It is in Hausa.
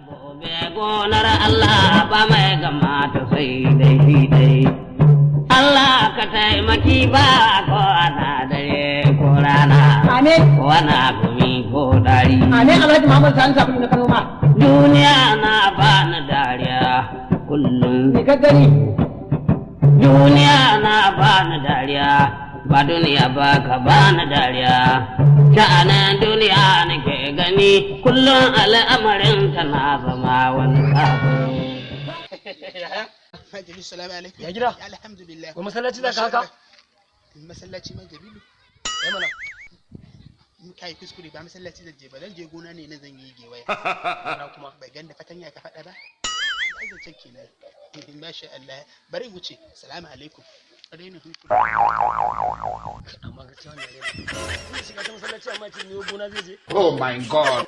Gobe gonar Allah ba mai gama ta sai dai shi dai. Allah ka taimaki ba ko ana dare ko rana. Amin. Ko ana gumi ko dari. Amin, Alhaji Muhammad Sani Sabulu na Kano ma. Duniya na ba ni dariya kullum. Me ka gani? Duniya na ba ni dariya. Ba duniya ba ka ba ni dariya. Sha'anin duniya nake gani kullum al'amarin ta na zama wani sabo. Ma Jamilu, salamu alaikum. Ya gida? Alhamdulillah. Wai masallaci za ka haka? Masallaci, ma Jamilu? Ya mana. In kai kuskure, ba masallaci zan je ba, zan je gona ne na zan yi gewaya. Na kuma. Bai ganda fatanya ka faɗa ba? Ai zancen kenan. Masha Allah. Bari wuce. Salamu alaikum. Rainin hankali. Amma gaskiya wannan rena. Zai shiga ta masallaci amma ce ne gona zai je. Oh my God.